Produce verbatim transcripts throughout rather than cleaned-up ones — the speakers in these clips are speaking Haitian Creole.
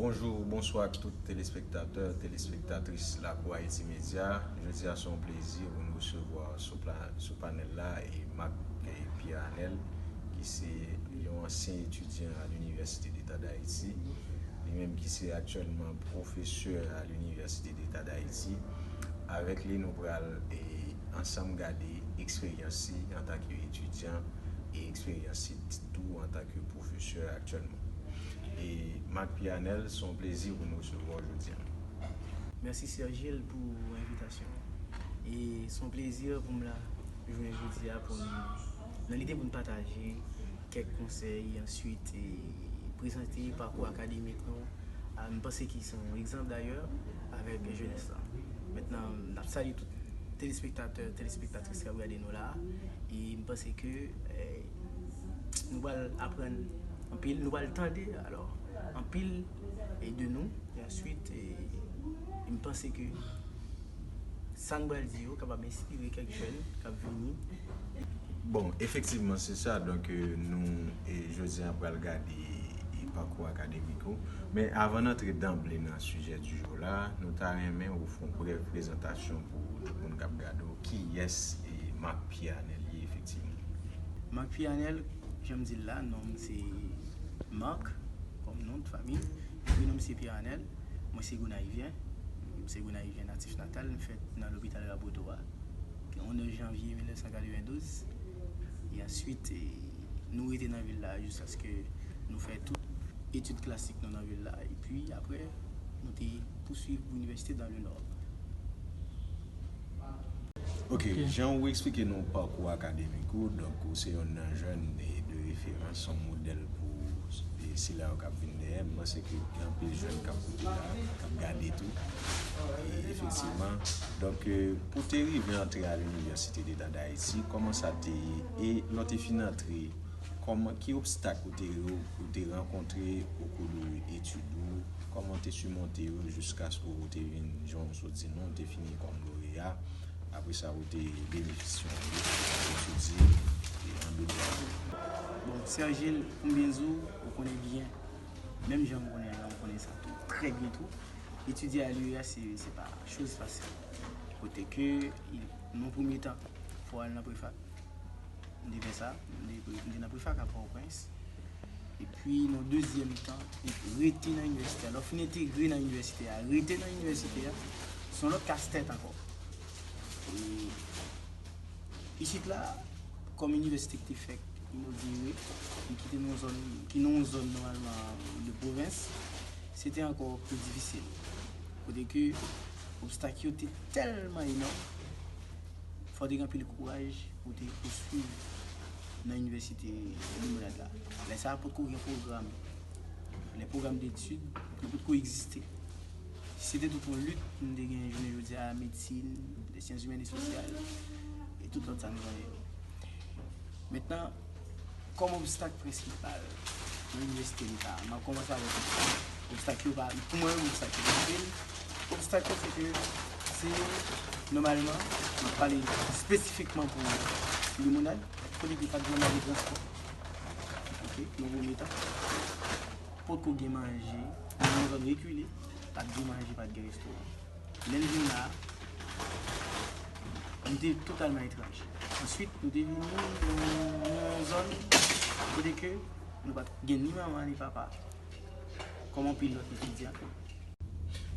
Bonjou, bonswa ak tout telespektatè, telespektatris Lakou Ayiti Medya. Jodi a se yon plezi pou n resevwa sou, pla- sou panèl la e Marc, e Pierre Anel, ki se yon ansyen etidyan a l'Université d'État d'Haïti, li menm ki se aktyèlman pwofesè a l'Université d'État d'Haïti. Avèk li, nou pral e, ansanm gade eksperyans li antanke etidyan e eksperyans li tou antanke pwofesè aktyèlman. E Marc Pierre Anel, se yon plezi pou n resevwa w jodi a. Mèsi Sergil pou envitasyon. E se yon plezi pou m la jounen jodi a pou n, nan lide pou n pataje kèk konsèy, answit e prezante pakou akademik nou. A, m panse ki se yon egzanp dayè avèk jenès la. Mentnan, n ap salye tout telespektatè, telespektatris k ap gade nou la. E m panse ke eh, nou pral aprann anpil, nou pral tande alò anpil e de nou. E answit, e, e m panse ke sa n pral di yo kapab enspire kèk jèn k ap vini. Bon, efektivman, se sa. Donk, e, nou, e, jodi a, pral gade e, pakou akademik ou. Men avan n antre danble nan sijè di jou la, nou ta renmen ou fè yon brèv prezantasyon pou tout moun k ap gade w. Kiyès e Marc Pierre Anel ye, efektivman? Marc Pierre Anel, jan m di l la, non m se Marc, kòm non de fanmi. Prenon m se Pierre Anel. Mwen se Gonayivyen. M se Gonayivyen natif natal. M fèt nan lopital Raboto a. Yon nèf janvye mil nèf san katrevendouz. E answit, e, nou rete nan vil la jiskaske nou fè tout etid klasik nou nan vil la. Epi apre, nou te pouswiv pou inivèsite dans le Nord. Ok, jan ou eksplike nou pakou akademik ou, donk ou se yonn nan jèn e de referans, yon modèl pou e sila yo k ap vin dèyè. M panse ke gen anpil jèn k ap koute la, k ap gade tou. E efektivman, donk, e, pou te rive antre a l'Université d'État d'Haïti, kòman sa te ye? E lè w te fin antre, kòman, ki obstak ou te, ou te rankontre okou de etid ou? Kòman w te simonte yo jiskaske ou te vin, jan w sot di nou, ou te fini kòm loreya? Apre sa, ou te benefisye yon bous pou etidye e an dòt dwa. Bon, Sergil, pou m byen di w, ou konnen byen, menm jan m konnen an, ou konnen sa tou, trè byen tou. Etidye a l'U E A, se, se pa choz fasil. Kote ke, i- nan premye tan, fò w al nan prefak. M te fè sa, m te, m te nan prefak a Pòtoprens. Epi, nan dezyèm tan, rete nan inivèsite a. Lè w fin entegre nan inivèsite a, rete nan inivèsite a, se yon lòt kastèt ankò. E isit la, kòm inivèsite ki te fèk inogire, e ki te nan yon zòn, ki nan yon zòn nòmalman de pwovens, se te ankò pi difisil. Kote ke obstak yo te tèlman enòm, fò w te gen anpil kouraj pou w te pouswiv nan inivèsite Limonad la. Lè sa a, potko gen pwogram, lè pwogram detid yo potko egziste. Si se te tout yon lit, nou te gen jounen jodi a medsin, lè syans imèn e sosyal, e tout lòt sa nou konnen yo. Mentnan, kòm obstak prensipal nan inivèsite leta a, m ap kòmanse avèk obstak. Obstak yo pa, pou mwen, obstak yo pa anpil. Obstak yo, se ke se nòmalman, m ap pale espesifikman pou Limonad, kote ke pa t janm gen transpò. Ok, nan premye tan. Potko gen manje, nan yon zòn rekile, pa t gen manje, pa t gen restoran. Lè n vin la, nou te totalman etranje. Answit, nou te vini nan yon zòn kote ke nou pa t gen ni manman ni papa, kòm anpil lòt etidyan.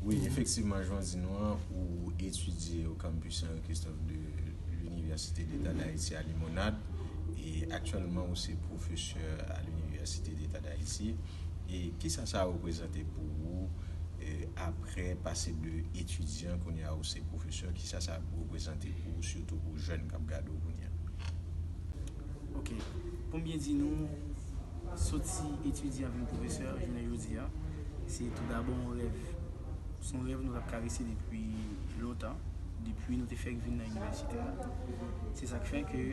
Wi, efektivman, jan w di nou an, ou etidye au campus Henri Christophe de l'Université d'État d'Haïti à Limonade, e aktyèlman ou se pwofesè a l'Université d'État d'Haïti. E kisa sa reprezante pou ou, e, apre pase de etidyan, kounye a ou se pwofesè, kisa sa reprezante pou ou, sitou pou jèn k ap gade w kounye a? Ok, pou m byen di nou, soti etidyan vin pwofesè, jounen jodi a, se toudabò yon rèv. Se yon rèv nou t ap karese depi lontan, depi nou te fèk vin nan inivèsite a. Se sa k fè ke,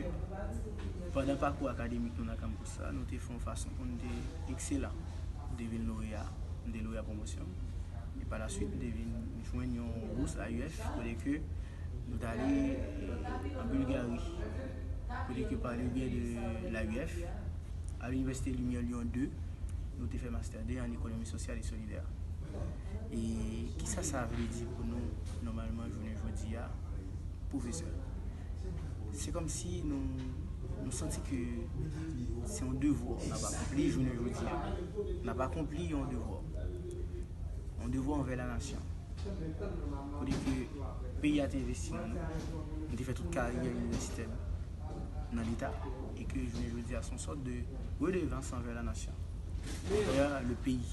pandan pakou akademik nou nan kanpis la, nou te fè yon fason pou nou te ekselan. Nou te vin loreya, nou te loreya pwomosyon. E pa la swit, nou te vin jwenn yon bous A U F, kote ke nou t ale, e, an Bilgari, kote ke pa le byen de l'A U F, a l'Université Lumière Lyon deux, nou te fè Master deux en économie sociale et solidaire. E kisa sa vle di pou nou, nòmalman, jounen jodi a, pwofesè? Se kòmsi nou, nou santi ke se yon devwa n ap akonpli jounen jodi a. N ap akonpli yon devwa. Yon devwa anvè lanasyon. Kote ke peyi a te envesti nan nou, nou te fè tout karyè inivèsitè nou nan Leta, e ke jounen jodi a, se yon sòt de redevans anvè lanasyon, anvè le peyi,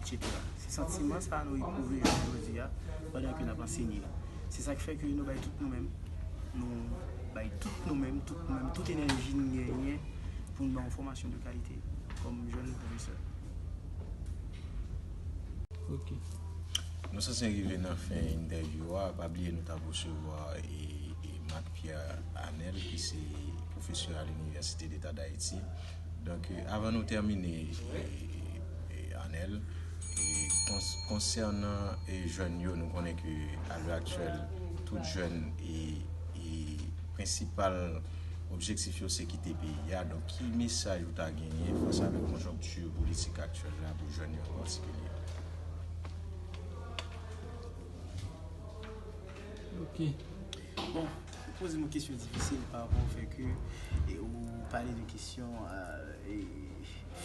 etsetera. Se santiman sa a nou epwouve jounen jodi a, pandan ke n ap ansenye. Se sa k fè ke nou bay tout nou menm, nou bay tout nou menm, tout nou menm, tout enèji n genyen pou n ba yon fòmasyon de kalite kòm jèn pwofesè. Ok. Nou sanse rive nan fen entèvyou a. Pa bliye nou t ap resevwa e, e Marc Pierre Anel, ki se pwofesè a Linivèsite Deta Dayiti. Donk, e, avan nou tèmine, e, e, Anel, e, kons- konsènan e, jèn yo, nou konnen ke alè aktyèl, tout jèn e, e prensipal objektif yo se kite peyi a. Donk, ki mesaj ou ta genyen fas avèk konjonkti politik aktyèl la pou jèn yo an patikilye? Ok. Bon, ou poze m yon kesyon difisil pa rapò au fait que e, ou pale de kesyon e,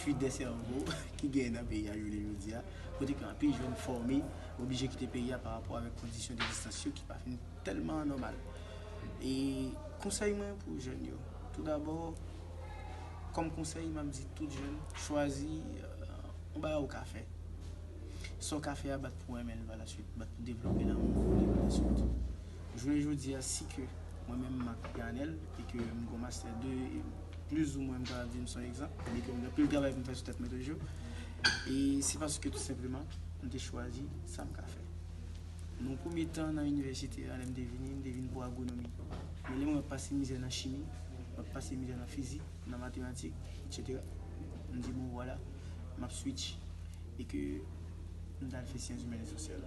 fuite de sèvo ki genyen nan peyi a jounen jodi a, kote ke anpil jèn fòme oblije kite peyi a pa rapò avèk kondisyon de egzistans yo ki pa fin tèlman nòmal. E konsèy mwen pou jèn yo, toudabò, kòm konsèy, m ap di tout jèn, chwazi e, yon bagay ou ka fè. Sa w ka fè a, bat pou w renmen l pa la swit, bat pou w devlope lanmou pou li pa la swit. Jounen jodi a, si ke mwen menm m ak Yanèl, e ke m gen yon mastè de, plizoumwen m kapab di m se yon egzanp, e ke m gen anpil travay pou m fè sou tèt mwen toujou, e se paske tou senpleman m te chwazi sa m ka fè. Nan yon premye tan nan inivèsite a, lè m te vini, m te vin pou agwonomi. Men lè mwen ap pase mizè nan chimi, m ap pase mizè nan fizik, nan matematik, etsetera, m di bon vwala, m ap switch e ke m t al fè syans imèn e sosyal.